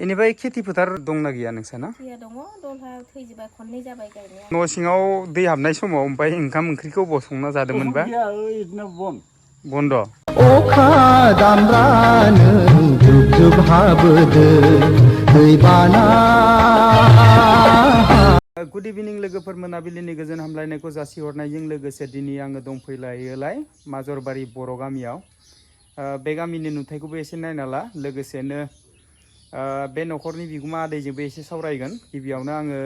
इनिफ्राय खेथि फोथार दंना गैया नोंसाना? गैया दङ दलहा थैजोबबाय खननै जाबाय गायनाया। न' सिङाव दै हाबनाय समाव ओमफ्राय ओंखाम ओंख्रिखौ बबाव संना जादोंमोनबा? बिदिनो बन्द'। अखा दामब्रानो जुब जुब हाबोदो दैबाना। गुड इभिनिं लोगोफोर, मोनाबिलिनि गोजोन हामलायनायखौ जासिहरनायजों लोगोसे दिनै आङो दंफैलायोलाय माजरबारि बर' गामियाव। बे गामिनि नुथायखौबो एसे नायना ला, लोगोसेनो बे न'खरनि बिगोमा आदैजोंबो एसे सावरायगोन। गिबियावनो आङो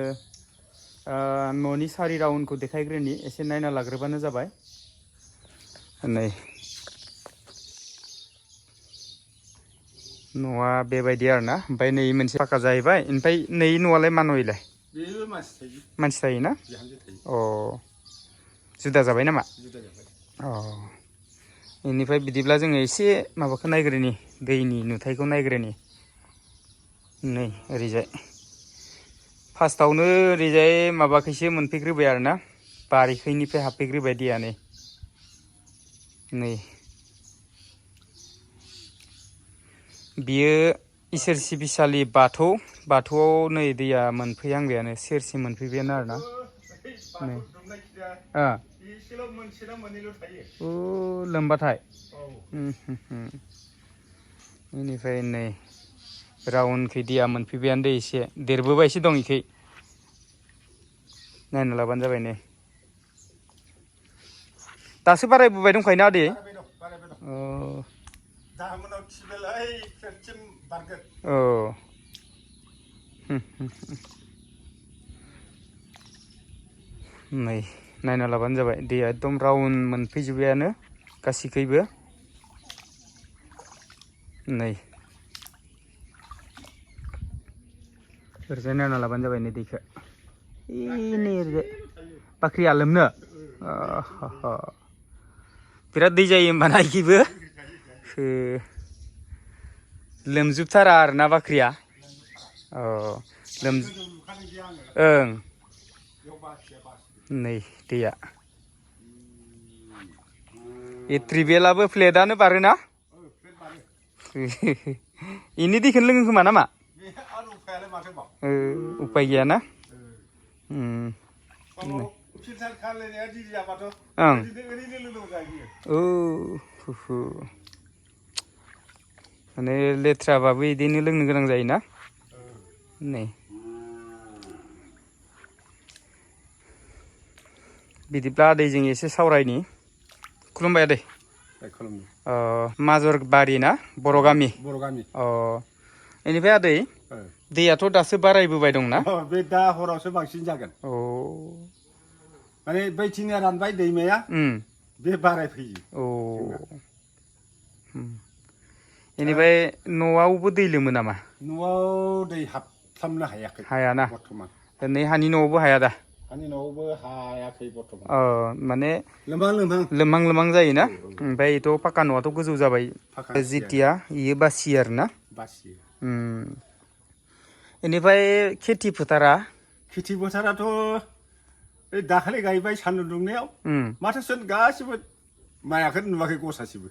न'नि सारि राउन्डखौ देखायग्रोनि, एसे नायना लाग्रोबानो जाबाय। नै न'आ बेबायदि आरोना, ओमफ्राय नै मोनसे फाखा जाहैबाय। ओमफ्राय नै न'आलाय मा न'इलाय? मानसि थायो ना? अ जुदा जाबाय नामा? अ बेनिफ्राय बिदिब्ला जोङो एसे माबाखौ नायग्रोनि, दैनि नुथायखौ नायग्रोनि। नै ओरैजाय फार्स्टआवनो ओरैजाय माबाखैसो मोनफैग्रोबाय आरोना, बारिखैनिफ्राय हाबफैग्रोबाय दैया। नै बियो इसोर सिबिसालि बाथौआव नै दैया मोनफैहांबायानो, सेरसे मोनफैबायानो आरोना। लोमबाथाय बेनिफ्राय नै राउन्डखै दैया मोनफैबायानो दै, एसे देरबोबायसो दं इखै। नायना लाबानो जाबाय। नै दासो बारायबोबाय दंखायोना आदै? औ नै नायना लाबानो जाबाय, दैया एकदम राउन्ड मोनफैजोब्बायानो गासैखैबो। नै ओरैजाय नायना लाबानो जाबाय नै दैखौ। नै ओरैजाय बाख्रिया लोमनो बिराद दै जायो होमबाना इखैबो? लोमजोबथारा आरोना बाख्रिया? ओं नै दैया ट्रिबेलाबो फ्लेटानो बारोना? इनि दैखौनो लोङो खोमा नामा? उफाय गैयाना। माने लेथ्राबाबो बिदिनो लोंनो गोनां जायोना। नै बिदिब्ला आदैजों एसे सावरायनि। खुलुमबाय आदै। माजरबारि ना? बर' गामि। बेनिफ्राय आदै दैयाथ' दासो बारायबोबाय दंना? बे दा हरावसो बांसिन जागोन। माने बैथिंनिया रानबाय दैमाया, बे बारायफैयो। बेनिफ्राय न'आवबो दै लोमो नामा? न'आव दै हाबफ्लामनो हायाखै। हायाना? बर्थमान नै हानि न'आवबो हाया दा? हानि न'आवबो हायाखै बर्थमान। माने लोमहां जायोना? ओमफ्राय बेथ' पाक्का न'आथ' गोजौ जाबाय जेथिया, इयो बासियो आरोना? बासियो। बेनिफ्राय खेथि फोथाराथ' बे दाखालि गायबाय सान्दुं दुंनायाव, माथो गासिबो माइआखौनो नुवाखै गसासेबो।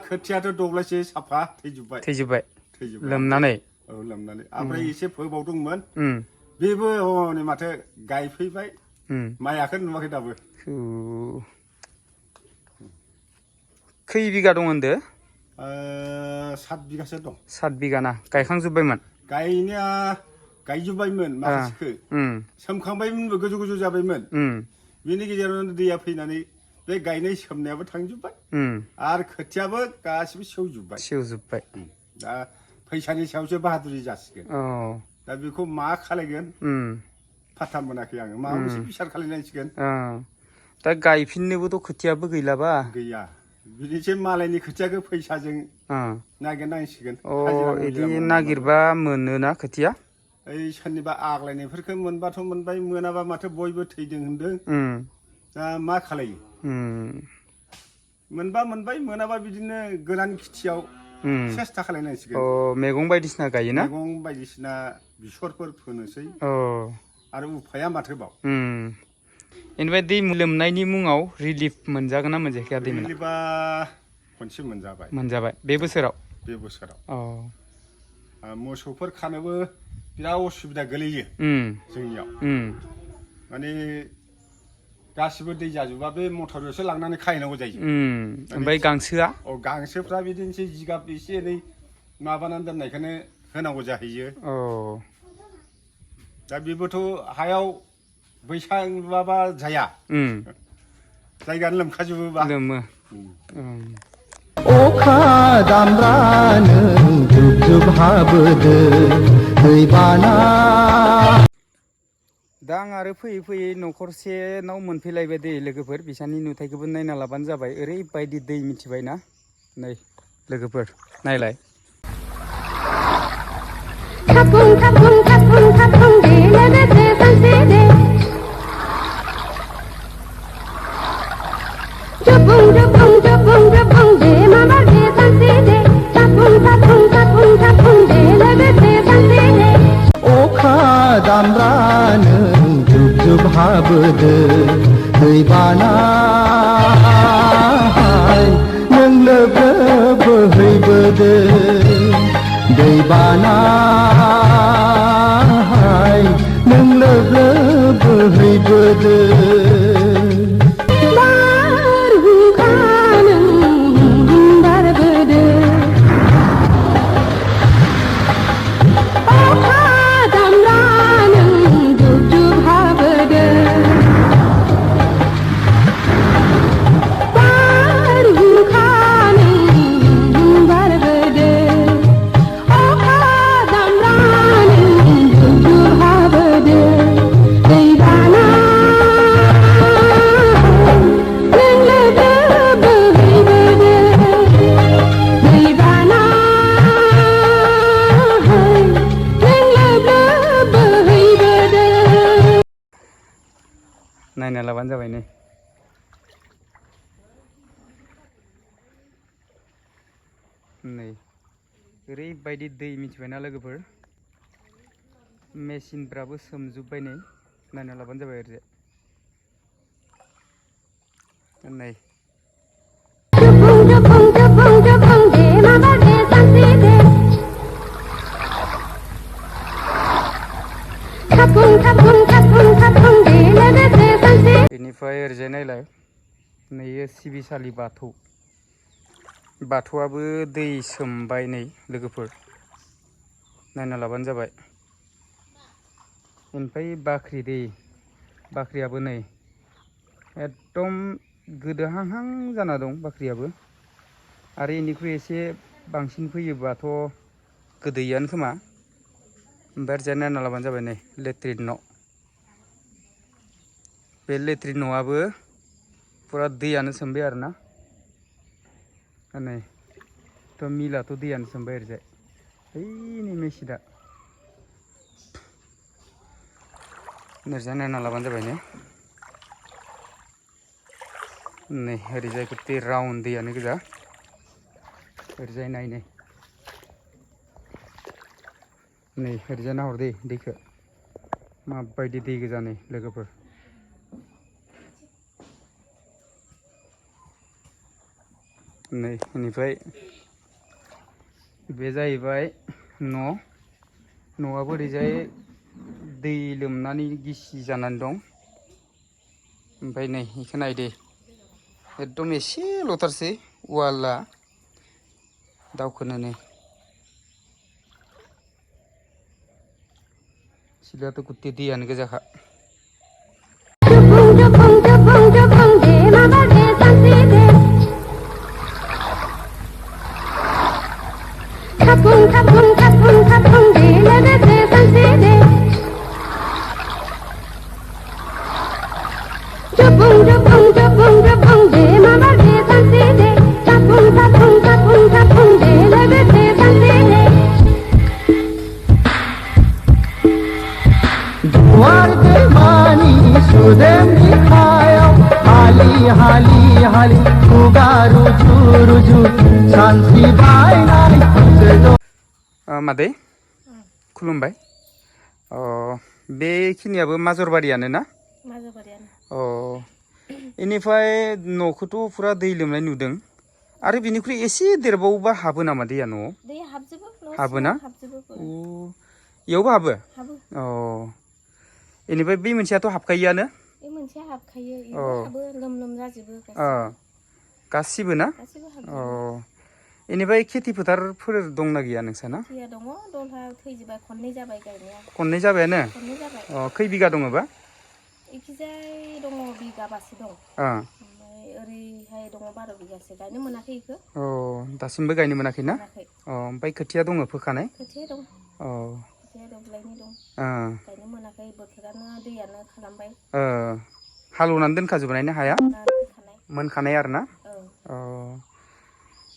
खोथियाथ' दब्लायसे साफा थैजोब्बाय लोमनानै। लोमनानै ओमफ्राय एसे फोबावदोंमोन, बेबो हनै माथो गायफैबाय, माइआखौनो नुवाखै दाबो। खै बिगा दं होनदो? 7 बिगासो दं। 7 बिगा ना? गायखांजोब्बायमोन? गायनाया गायजोब्बायमोन माखासेखौ, सोमखांबायमोनबो, गोजौ गोजौ जाबायमोन। बिनि गेजेरावनो दैया फैनानै बे गायनाय सोमनायाबो थांजोब्बाय, आरो खोथियाबो गासिबो सेवजोब्बाय। दा फैसानि सायावसो बाहादुरि जासिगोन। दा बेखौ मा खालायगोन फात्ता मोनाखै आङो, माबा मोनसे बिसार खालायनांसिगोन। दा गायफिननोबोथ' खोथियाबो गैलाबा? गैया, बिदिसो मालायनि खोथियाखौ फैसाजों नागिरनांसिगोन। बिदि नागिरबा मोनोना खोथिया? सोरनिबा आग्लायनायफोरखौ मोनबाथ' मोनबाय, मोनाबा माथो बयबो थैदों होनदों। दा मा खालायो? मोनबा मोनबाय, मोनाबा बिदिनो गोरान खेथियाव सेस्था खालायनांसिगोन। मैगं बायदिसिना गायोना? मैगं बायदिसिना बेसरफोर फोनोसै, आरो उफाया माथोबाव। बेनिफ्राय दै लोमनायनि मुङाव रिलिफ मोनजागोन ना मोनजायाखै आदैमोना? रिलिफआ खनसे मोनजाबाय। बे बोसोराव? बे बोसोराव। मोसौफोर खानोबो बिराद उसुबिदा गोलैयो जोंनियाव माने गासिबो दै जाजोबा बे मटरजोंसो लांनानै खाहैनांगौ जायो ओमफ्राय गांसोआ गांसोफ्रा बिदिनोसै जिगाब एसे एनै माबानानै दोननायखौनो होनांगौ जाहैयो दा बेबोथ' हायाव बैसां लुवाबा जाया जायगानो लोमखाजोबोबा लोमो अखा दामब्रानो जुब जुब हाबोदो दैबाना दा आं आरो फैयै फैयै न'खरसेनाव मोनफैलायबाय दै लोगोफोर बिसानि नुथायखौबो नायना लाबानो जाबाय ओरैबायदि दै मिथिबाय ना नै लोगोफोर नायलाय थापुं थापुं थापुं थापुं दे लोगोसे सानसे दे जपुं जपुं जपुं जपुं दे मामा दे सानसे दे थापुं थापुं थापुं थापुं दे लोगोसे सानसे दे अखा दामब्रानो जुब जुब हाबोदो दैबाना नों लोगो बोहैबोदो दैबाना नों लोगो बोहैबोदो बारहुंखा नों बारबोदो अखा दामब्रा नों जुब जुब हाबोदो बारहुंखा नों बारबोदो अखा दामब्रा नों जुब जुब हाबोदो दैबाना नों लोगो बोहैबोदो दैबाना नों लोगो बोहैबोदो नायना लाबानो जाबाय नै नै ओरैबायदि दै मिथिबायना लोगोफोर मेचिनफ्राबो सोमजोब्बाय नै नायना लाबानो जाबाय ओरैजाय नै जपुं जपुं जपुं जपुं दे माबा दे सानसे दे थापुं थापुं थापुं थापुं दे लोगोसे सानसे बेनिफ्राय ओरैजाय नायलाय नैयो सिबिसालि बाथौआबो दै सोमबाय नै लोगोफोर नायना लाबानो जाबाय ओमफ्राय बाख्रि दै बाख्रियाबो नै एकदम गोदोहांहां जाना दं बाख्रियाबो आरो इनिख्रुइ एसे बांसिन फैयोबाथ' गोदोयानो खोमा ओमफ्राय ओरैजाय नायना लाबानो जाबाय नै लेट्रिन न' बे लेट्रिन न'आबो फुरा दैयानो सोमबाय आरो ना नै थ' मिलाथ' दैयानो सोमबाय ओरैजाय ओइनि मेसिना ओरैजाय नायना लाबानो जाबाय नै ओरैजाय गथे राउन्ड दैयानो गोजा ओरैजाय नाय नै ओरैजाय नाहर दै दैखौ माबायदि दै गोजा नै लोगोफोर नै बेनिफ्राय बे जाहैबाय न'आबो ओरैजाय दै लोमनानै गिसि जानानै दं ओमफ्राय नै बेखौ नायदे एकदम एसेल'थारसै वाला दावखोनो नै सिलायाथ' गथे दैयानो गोजाखा जपुं जपुं जपुं जपुं दे माबा दे सानसे दे थापुं थापुं थापुं थापुं दे लोगोसे सानसे दे जपुं जपुं जपुं जपुं दे माबा दे सानसे दे थापुं थापुं थापुं थापुं दे लोगोसे सानसे दे दुवार दैमानि सुदेमनि खायाव हालि हालि हालि खुगा रुजु रुजु सानस्रि बायनाय मादै खुलुमबाय बेखिनियाबो माजरबारियानो ना माजबारियानो बेनिफ्राय न'खौथ' फुरा दै लोमनाय नुदों आरो बिनिख्रुइ एसे देरबावोबा हाबो नामा दैया न'आव? दैया हाबजोबो हाबो ना? हाबजोबो इयावबो हाबो? हाबो। बेनिफ्राय बै मोनसेयाथ' हाबखायोआनो? बे मोनसेया हाबखायो इबो हाबो लोम लोम जाजोबो गासिबो ना? गासिबो हाबजोबो। बेनिफ्राय खेथि फोथारफोर दंना गैया नोंसाना? खेथिया दङ दलहा थैजोबबाय खननै जाबाय गायनाया। खननै जाबायानो? खननै जाबाय। खै बिगा दङबा? इखिजाय दङ बिगाबासो दं। ओमफ्राय ओरैहाय दङ 12 बिगासो गायनो मोनाखै इखो। दासिमबो गायनो मोनाखै ना? मोनाखै। ओमफ्राय खोथिया दङ फोखानाय? खोथिया दं। खोथिया दब्लायनै दं। गायनो मोनाखै बोथोरानो दैयानो खालामबाय। हालेवनानै दोनखाजोबनाय ना हाया? मोनखानाय आरो ना?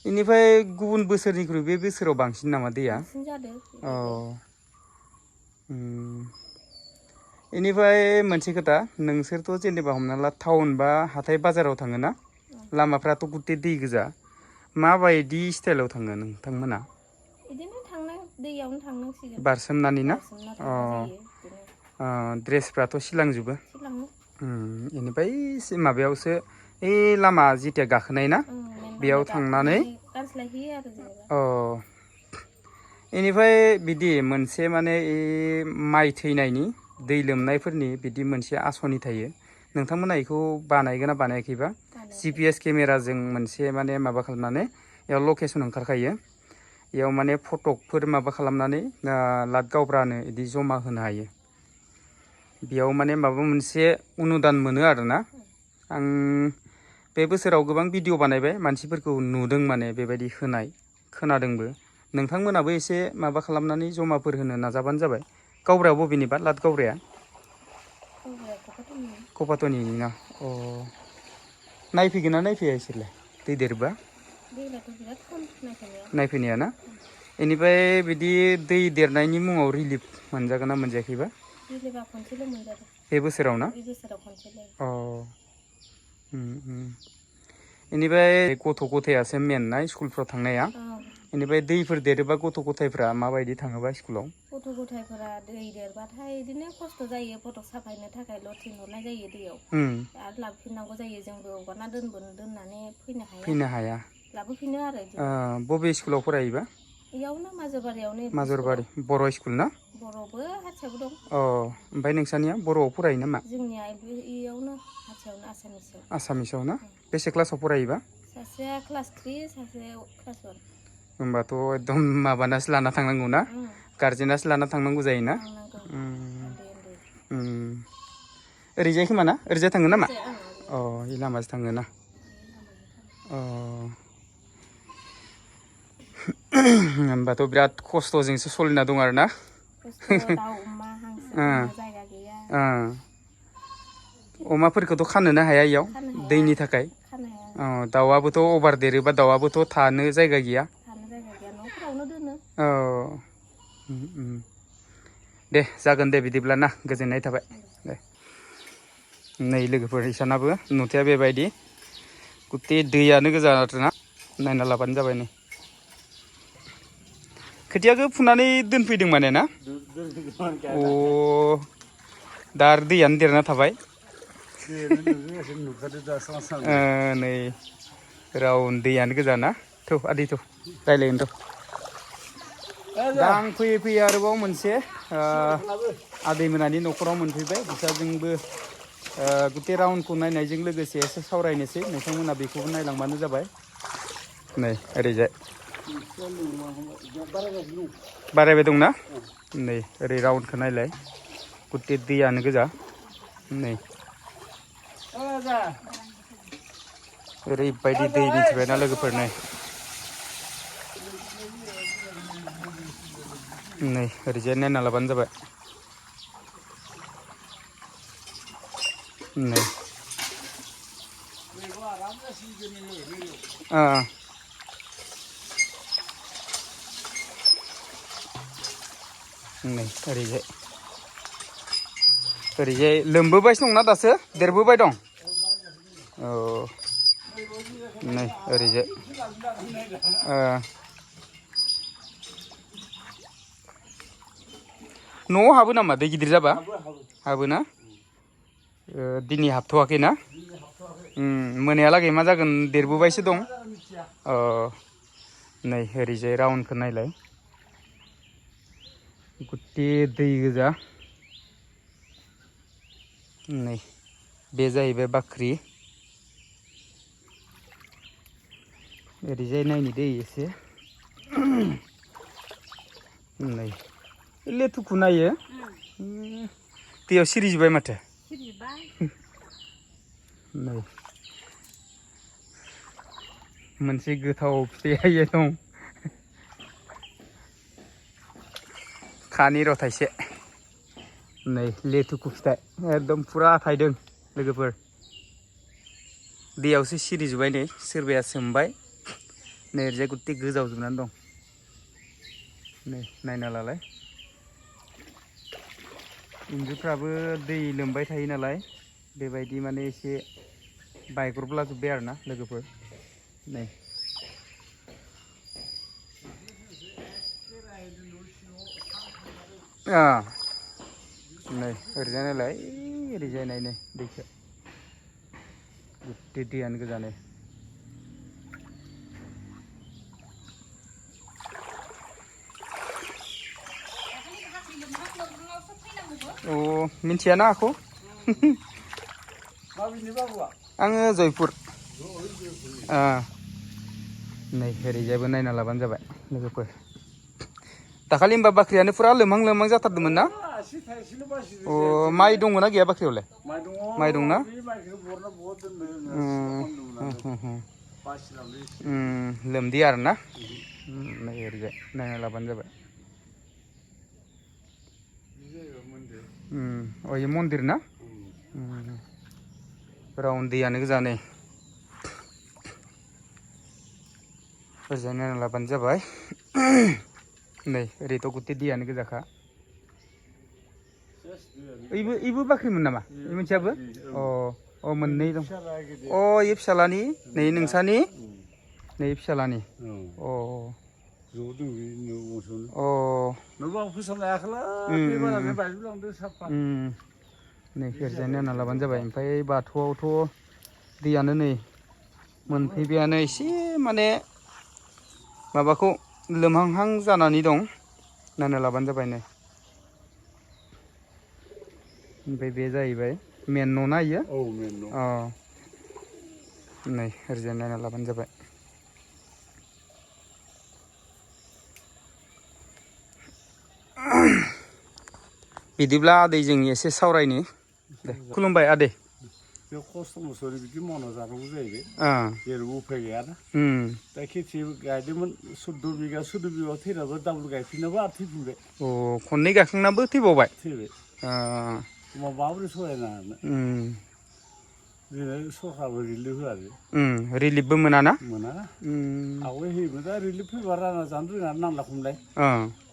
बेनिफ्राय गुबुन बोसोरनिख्रुइ बे बोसोराव बांसिन नामा दैया? बांसिन जादों। बेनिफ्राय मोनसे खोथा नोंसोरथ' जेनेबा हमना ला टाउन बा हाथाय बाजाराव थाङोना लामाफ्राथ' गुथे दै गोजा माबायदि स्टाइलाव थाङो नोंथांमोना? बिदिनो थांनाय दैयावनो थांनांसिगोन। बारसोमनानै ना? बारसोमना थांनाय जायो बिदिनो। ड्रेसफ्राथ' सिलांजोबो? सिलाङो। बेनिफ्राय माबायावसो ओइ लामा जिथिया गाखोनाय ना बेयाव थांनानै गानस्लायहैयो आरो जेनेबा। बेनिफ्राय बिदि मोनसे माने माइ थैनायनि दै लोमनायफोरनि बिदि मोनसे आसनि थायो नोंथांमोना बेखौ बानायगोन ना बानायाखैबा? GPS केमेराजों मोनसे माने माबा खालामनानै बेयाव लकेसन ओंखारखायो बेयाव माने फटकफोर माबा खालामनानै लाट गावब्रानो बिदि जमा होनो हायो। बेयाव माने माबा मोनसे अनुदान मोनो आरोना। आं बे बोसोराव गोबां भिडिअ बानायबाय मानसिफोरखौ नुदों माने बेबायदि होनाय खोनादोंबो। नोंथांमोनाबो एसे माबा खालामनानै जमाफोर होनो नाजाबानो जाबाय। गावब्राया बबेनिबा लाट गावब्राया? कपातनिनि ना? नायफैगोन ना नायफैया इसोरलाय दै देरबा? दैलाथ' बिराद खम नायफैनाया। नायफैनाया ना? बेनिफ्राय बिदि दै देरनायनि मुङाव रिलिफ मोनजागोन ना मोनजायाखैबा? रिलिफा खनसेल' मोनजादों। बे बोसोराव ना? बे बोसोराव खनसेल'। बेनिफ्राय गथ' गथायासो मेन ना स्कुलफ्राव थांनाया? बेनिफ्राय दैफोर देरोबा गथ' गथायफ्रा माबायदि थाङोबा स्कुलाव? गथ' गथायफोरा दै देरबाथाय बिदिनो खस्थ' जायो फटक साफायनो थाखायल' थिनहरनाय जायो दैयाव। आरो लाबोफिननांगौ जायो जोंबो हगारना दोननानै फैनो हाया। लाबोफिनो आरो बिदिनो। बबे स्कुलाव फरायोबा? इयावनो माजोबारियावनो। माजरबारि बर' स्कुल ना? बर'बो हारसाबो दं। ओमफ्राय नोंसानिया बर'आव फरायो नामा? जोंनिया इयावनो हारसायावनो आसामिसाव। आसामिसाव ना? बेसे क्लासाव फरायोबा? सासेया क्लास 3 सासेया क्लास 1। होमबाथ' एकदम माबानासो लाना थांनांगौ ना? गारजेनासो लाना थांनांगौ जायोना? ओरैजाय खोमा ना? ओरैजाय थाङो नामा? इ लामाजों थाङो ना? होमबाथ' बिराद खस्थ'जोंसो सोलिना दं आरो ना? दाउ अमा हांसो जायगा गैया। अमाफोरखौथ' खानोनो हाया इयाव दैनि थाखाय? दाउआबोथ' अभार देरोबा दाउआबोथ' थानो जायगा गैया? न'फोरावनो दोनो। दे जागोन दे बिदिब्ला ना गोजोननाय थाबाय दे। नै लोगोफोर इसानाबो नुथाया बेबायदि गुथे दैयानो गोजा आरोना नायना लाबानो जाबाय नै। खोथियाखौ फुनानै दोनफैदों माने ना? दा आरो दैयानो देरना थाबाय। नै रावन दैयानो गोजा ना? आदै रायलायगोन र'। दा आं फैयै फैयै आरोबाव मोनसे आदै मोनानि न'खराव मोनफैबाय बिसाजोंबो गुथे राउन्डखौ नायनायजों लोगोसे एसे सावरायनोसै नोंथांमोना बेखौबो नायलांबानो जाबाय। नै ओरैजाय बारायबाय दंना? नै ओरै राउन्डखौ नायलाय गुथे दैयानो गोजा नै ओरैबायदि दै मिथिबायना लोगोफोर नै ओरैजाय नायना लाबानो जाबाय नै नै ओरैजाय लोमबोबायसो दंना दासो देरबोबाय दं? नै ओरैजाय न'आव हाबो नामा दै गिदिर जाबा? हाबो ना? दिनै हाबथ'वाखै ना? मोनायालागै मा जागोन देरबोबायसो दं? नै ओरैजाय राउन्डखौ नायलाय गुटे दै गोजा नै बे जाहैबाय बाख्रि ओरैजाय नायनि दै एसे नै लेथुखौ नायो दैयाव सिरिजोब्बाय माथो नै मोनसे गोथाव फिथाइ दं खानि र' थाइसे नै लेथुखु फिथाइ एकदम फुरा थाइदों लोगोफोर दैयावसो सिरिजोब्बाय नै सोरबाया सोमबाय नै ओरैजाय गुथे गोजावजोबनानै दं नै नायना लालाय इन्जुरफ्राबो दै लोमबाय थायो नालाय बेबायदि माने एसे बायग्रबलाजोब्बाय आरोना लोगोफोर नै नै ओरैजाय नायलाय ओरैजाय नायनो दैखौ गुथे दैयानो गोजा नै अ मिन्थियाना आखौ आङो जयपुर नै ओरैजायबो नायना लाबानो जाबाय लोगोफोर दाखालि होनबा बाख्रियानो फुरा लोमहां जाथारदोंमोन ना अ माइ दङना गैया बाख्रियावलाय माइ दंना लोमदि आरोना नै ओरैजाय नायना लाबानो जाबाय अ ये मन्दिर ना राउन्ड दैयानो गोजा नै ओरैजाय नायना लाबानो जाबाय नै ओरैथ' गुथे दैयानो गोजाखा इबो बाख्रिमोन नामा इ मोनसेयाबो अ मोननै दं अ इ फिसालानि नै नोंसानि नै फिसालानि अ नै ओरैजाय नायना लाबानो जाबाय ओमफ्राय बाथौआवथ' दैयानो नै मोनफैबायानो एसे माने माबाखौ लोमहांहां जानानै दं नायना लाबानो जाबाय नै ओमफ्राय बे जाहैबाय मेन न' ना इयो अ नै ओरैजाय नायना लाबानो जाबाय बिदिब्ला आदै जों एसे सावरायनि दे खुलुमबाय आदै बे खस्थ' मस्थ'नि बिदि मावना जानांगौ जाहैबाय जेरावबो उफाय गैयाना दा खेथि गायदोंमोन 14 बिगा थैनाबो डाबल गायफिनाबो आरो थैफिनबाय अ खननै गायखांनाबो थैबावबाय थैबाय माबोरै सहायनो हानो दिनै सरखाराबो रिलिफ होआ रिलिफबो मोनाना आवगाय होयोमोन दा रिलिफ फैबा रानना जानो रोङा नांला खमलाय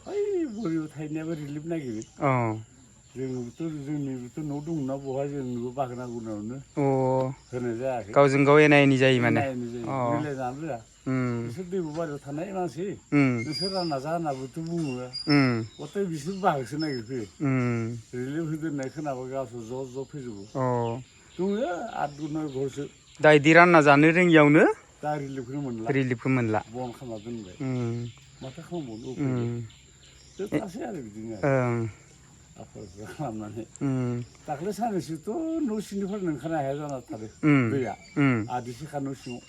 ओइ बोरियाव थाहैनायाबो रिलिफ नागिरो जोंनिबोथ' न' दंना बहा जोंनिबो बागोनागुनायावनो होनाय जायाखै गावजों गाव एना एनि जायो माने मिलायजानो रोङा बिसोर दैबो बारियाव थानाय मानसि नोंसोर रानना जा होननाबोथ' बुङो गथाय बिसोर बाहागोसो नागिरफैयो रिलिफ होदोंनाय खोनाबा गावसोर ज' फैजोबो दङ 8-9 घरसो दा इदि रानना जानो रोङियावनो दा रिलिफखौनो मोनला बन खालामना दोनबाय माथो खालामबावनो उफाय गैया जोबथासै आरो बिदिनो आफा खालामनानै दाख्लै साननैसोथ' न' सिंनिफ्राय ओंखारनो हाया जाना थादो दैया आदैसेखा न' सिङाव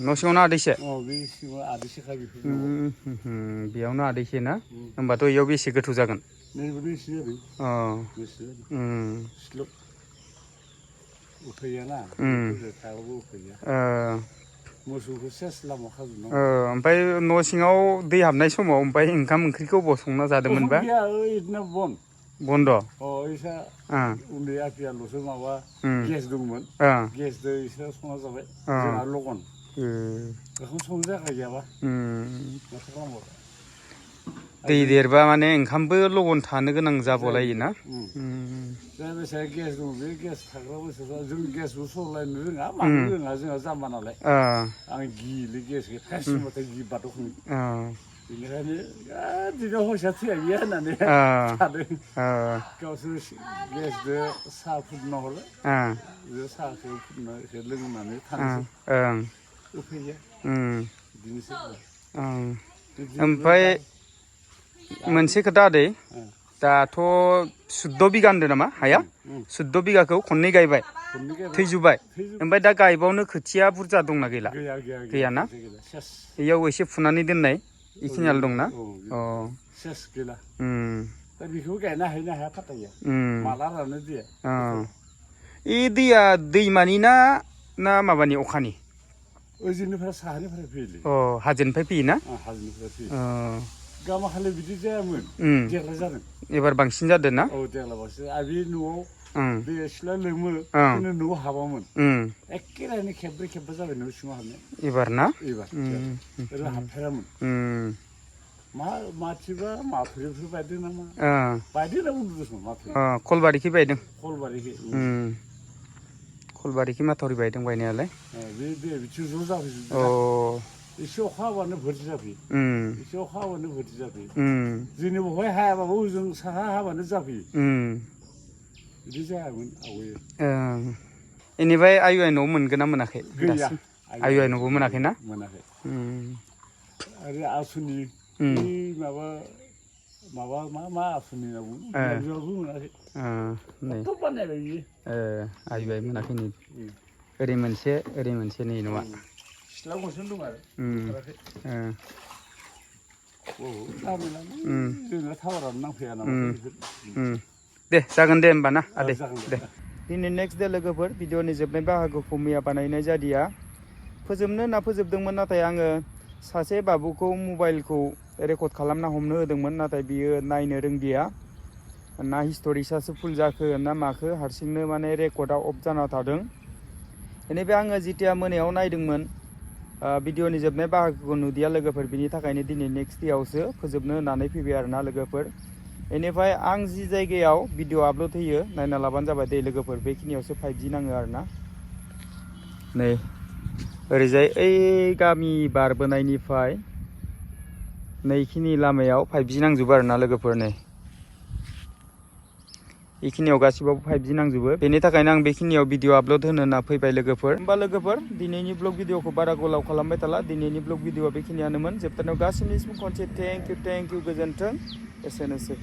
न' सिङावनो आदैसे बे सिङाव आदैसेखा बेफोर बेयावनो आदैसे ना होमबाथ' इयाव बेसे गोथौ जागोन नैबो एसे ओरै सिलब उफाय गैयाना थायाबाबो उफाय गैया मोसौखौ सेस लामा खाजोबनांगौ ओमफ्राय न' सिङाव दै हाबनाय समाव ओमफ्राय ओंखाम ओंख्रिखौ बबाव संना जादोंमोनबा गैया ओरैनो बन्द इसा उन्दै आफियाल'सो माबा गेस दंमोन गेसजों इसोर संना जाबाय जोंहा लगन बेखौनो संनो जायगा गैयाबा माथो खालामबावनो दै देरबा माने ओंखामबो लगन थानो गोनां जाबावलायोना दा बेसे गेस दं बे गेस थाग्रा बोसोरफ्रा जों गेसबो सलायनो रोङा मानो रोङा जोंहा जाम्बा नालाय आं गियोलै गेसखौ फार्स्ट समावथाय गि बाथौखौनो बेनिखायनो दिनै हसिया थैया गैया होननानै थादों गावसोर गेसजों साहा फुदुंना हरो बे साहाखौ फुदुंना एसे लोंनानै थानोसै उफाय गैया बिदिनोसै ओमफ्राय मोनसे खोथा आदै दाथ' 14 बिगा होनदों नामा हाया 14 बिगाखौ खननै गायबाय थैजोब्बाय ओमफ्राय दा गायबावनो खोथिया बुरजा दंना गैला गैयाना बेयाव एसे फुनानै दोननाय बेखिनियाल' दंना अ सेस गैला दा बेखौ गायनो हाया फाथाया माला रानो दैया इ दैया दैमानि ना माबानि अखानि ओजोंनिफ्राय साहानिफ्राय फैयोलै अ हाजोनिफ्राय फैयोना हाजोनिफ्राय फैयो गामाखालि बिदि जायामोन देग्लाय जादों एबार बांसिन जादों ना औ देग्लाय बांसिन आरो बे न'आव दै सिथ्ला लोमो खिन्थु न'आव हाबामोन एखेरानो खेबब्रै खेबबा जाबाय न' सिङाव हाबनाय एबार ना ओरै हाबफेरामोन माथिबा माथुरिफोर बायदों नामा बायदों होनना बुंदोंमोन माथुरि कलबारिखि बायदों कलबारिखि माथावरि बायदों बायनायालाय बे दैया बिथिं ज' जाफैजोबदों एसे अखा हाबानो भर्ति जाफैयो एसे अखा हाबानो भर्ति जाफैयो जोंनि बहाय हायाबाबो ओजों साहा हाबानो जाफैयो बिदि जायामोन आवगायो बेनिफ्राय आयु आइनाव मोनगोन ना मोनाखै गैया आयु आइनावबो मोनाखै ना मोनाखै आरो आसुनि माबा मा आसुनि होनना बुङो बिहामजोआबो मोनाखै खथ्थ' बानायबाय बियो आयु आइ मोनाखै नै ओरै मोनसे नै न'आ सिथ्ला गंसेनो दं आरो जोंना टावारानो नांफैया नामा दे जागोन दे होमबा ना आदै दे दिनै नेक्स्ट दे लोगोफोर भिडिअनि जोबनाय बाहागोखौ मैया बानायनाय जादिया फोजोबनो होनना फोजोबदोंमोन नाथाय आङो सासे बाबुखौ मबाइलखौ रेकर्ड खालामना हमनो होदोंमोन नाथाय बियो नायनो रोंदिया ना हिस्ट'रिक्सआसो फुल जाखो ना माखो हारसिंनो माने रेकर्डआ अफ जाना थादों बेनिफ्राय आङो जेथिया मोनायाव नायदोंमोन भिडिअनि जोबनाय बाहागोखौ नुदिया लोगोफोर बिनि थाखायनो दिनै नेक्स्ट देआवसो फोजोबनो होननानै फैबाय आरोना लोगोफोर बेनिफ्राय आं जि जायगायाव भिडिअ आपल'ड होयो नायना लाबानो जाबाय दे लोगोफोर बेखिनियावसो 5G नाङो आरोना नै ओरैजाय ओइ गामि बारबोनायनिफ्राय नैखिनि लामायाव 5G नांजोबो आरोना लोगोफोर नै बेखिनियाव गासिबावबो 5G नांजोबो बेनि थाखायनो आं बेखिनियाव भिडिअ आपल'ड होनो होनना फैबाय लोगोफोर होमबा लोगोफोर दिनैनि ब्लग भिडिअखौ बारा गोलाव खालामबाय थाला दिनैनि ब्लग भिडिअआ बेखिनियानोमोन जोबथारनायाव गासैनिसिम खनसे थेंक इउ गोजोन्थों एसेनोसै